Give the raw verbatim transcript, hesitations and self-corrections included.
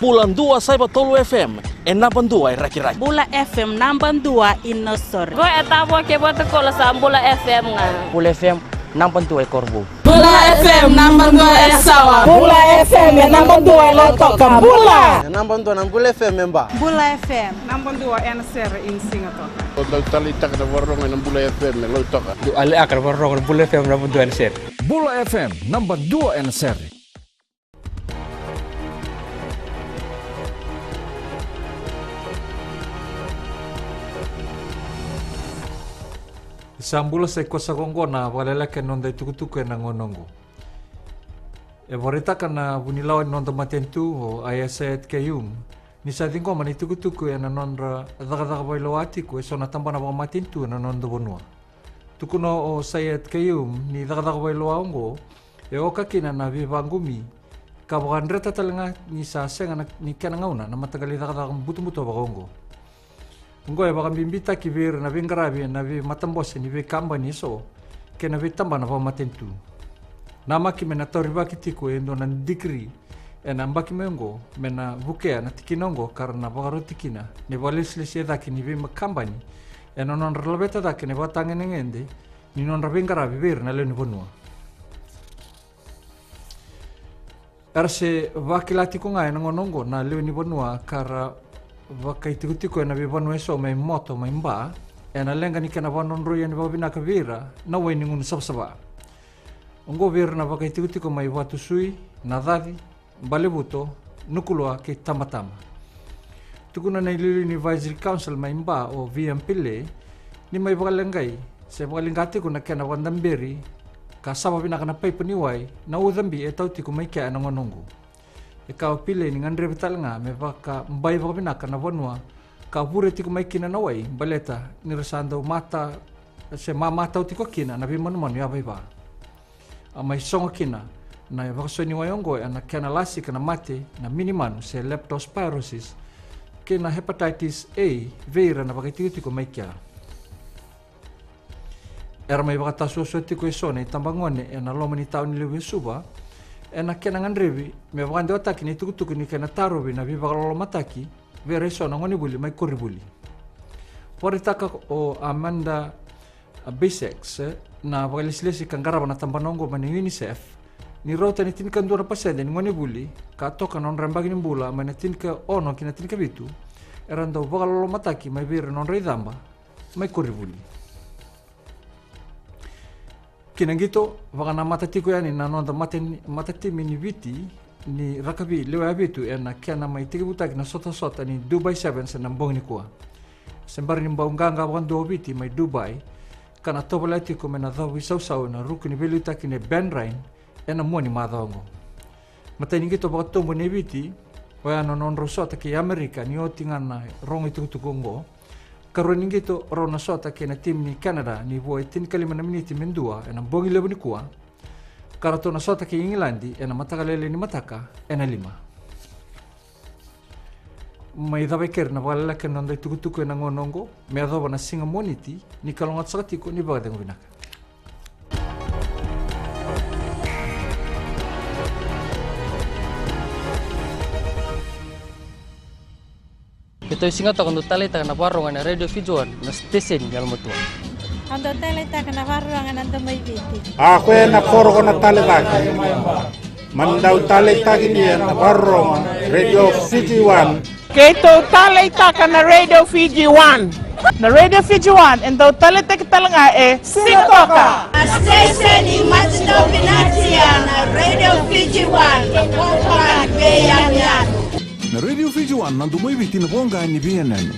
Bula dua saiva tolu F M, e naba dua e Rakiraki. Bula F M naba dua i Nausori. Qo e Tavua kei Vatukoula, sa Bula F M ga. Bula F M naba dua e Korovou. Bula F M naba dua e Sawa. Bula F M e naba dua e Lautoka. Bula. E naba dua na Bula F M e Ba. Bula F M naba dua ena sere i Sigatoka. Au dau taleitaka na vakarorogo ena Bula F M e Lautoka. Dau taleitaka na vakarorogo ena Bula F M naba dua ena sere. Bula F M naba dua ena sere. Sa bula, sa i koya saka oqo na vakaleleka ni noda itukutuku ena gauna oqo. E vakaraitaka na vunilawa ni noda matanitu o Aiyaz Sayed-Khaiyum ni sa ciqoma na itukutuku ena nodra cakacaka vakailoa tiko eso na tabana vakamatanitu ena noda vanua. Tukuna o Sayed-Khaiyum ni cakacaka vakailoa oqo e oka kina na veivakaqumi ka vakadreta tale ga ni sa sega na, ni kena gauna na mataqali cakacaka butobuto vakaoqo. Oqo e vakabibitaki vei ira na veiqaravi ena veimatabose ni veikabani eso kei na veitabana vakamatanitu. Namaki me na taurivaki tiko e dua na dikiri ena yabaki mai oqo me na vukea na tikina oqo ka ra na vakaroti kina na ivakalesilesi e cake ni veikabani ena nodra laveta cake na ivakatagedegede ni nodra veiqaravi vei ira na lewe ni vanua. Era se vakila tiko ga ena gauna oqo na lewe ni vanua ka ra vakaitikotiko ena veivanua eso mai Moto mai Ba ena leqa ni kena vakadrodroi yani vakavinaka vei ira na wai ni gunu savasava. Oqo vei ira na vakaitikotiko mai Vatusui, Nacaci, Balevuto, Nukulua kei Tabataba. Tukuna na iliuliu ni Visory Council mai Ba o V M Pillay ni mai vakaleqai se vakaliqa tiko na kena vakadaberi ka sava vinaka na paipa ni wai na ucabi e tau tiko mai kea ena gauna oqo. E kaya o Pillay ni gadrevi tale ga me vakabai vakavinaka na vanua ka vure tiko mai kina na wai baleta ni ra sa dau mata se mamatau tiko kina na veimanumanu yavaiva. A mai sogo kina na vakasoaniwai oqo ena kena lasika na mate na minimanu se leptospirosis kei na hepatitis A vei ira na vakaitikotiko mai kea. Era mai vakatasuasua tiko eso na itabagone ena loma ni tauni levu e Suva ena kena gadrevi me vakadewataki na itukutuku ni kena tarovi na veivakalolomataki vei ira eso na gonevuli mai koronivuli. Vakaraitaka o Amanda Bisex, na vakailesilesi ka qarava na tabana oqo mai na UNICEF, ni rauta ni tinikadua na pasede ni gonevuli ka toka na nodra yabaki ni bula mai na tinikaono ki na tinikavitu era dau vakalolomataki mai vei ira na nodra icaba mai koronivuli. Ki na qito, vakanamata tiko yani na noda mata, matatimi ni Viti ni rakavi lewe vitu ena kena mai tekivutaki na sotasota ni Dubai Sevens ena bogi nikua. Se bera ni bau qaqa vakadua o Viti mai Dubai ka na tovolea tiko me na cavuisausau ena ruku ni veiliutaki nei Ben Ryan ena mua ni macawa oqo. Matai ni qito vakatobu nei Viti oya na nodrau sota kei Amerika ni oti ga na rogo itukutuku oqo. Karua ni qito rau na sota kei na timi ni Canada ni vo e tinikalima na miniti me dua ena bogi levu nikua. Ka ratou na sota kei Igiladi ena mataka lailai ni mataka ena lima. Mai cava e keri na vakaleleka ni noda itukutuku ena gauna oqo me yacova na siga Moniti, ni kalougata saka tiko, ni vakacegu vinaka. Keitou i Sigatoka dau taleitaka na vakarorogo ena Radio Fiji One, na siteseni ni yalomatua. Au dau taleitaka na vakarorogo ena Domoiviti. A koya na koro ko na taleitaki. Mani dau taleitaki ni ena vakarorogo Radio Fiji One. Keitou taleitaka na Radio Fiji One. Na Radio Fiji One e dau taleitaki tale ga e Sigatoka. A siteseni matidau vinaka ya na Radio Fiji One, na voqa ni veiyanuyanu. Na Radio Fiji One, na Domoiviti, na voqa ni veiyanuyanu.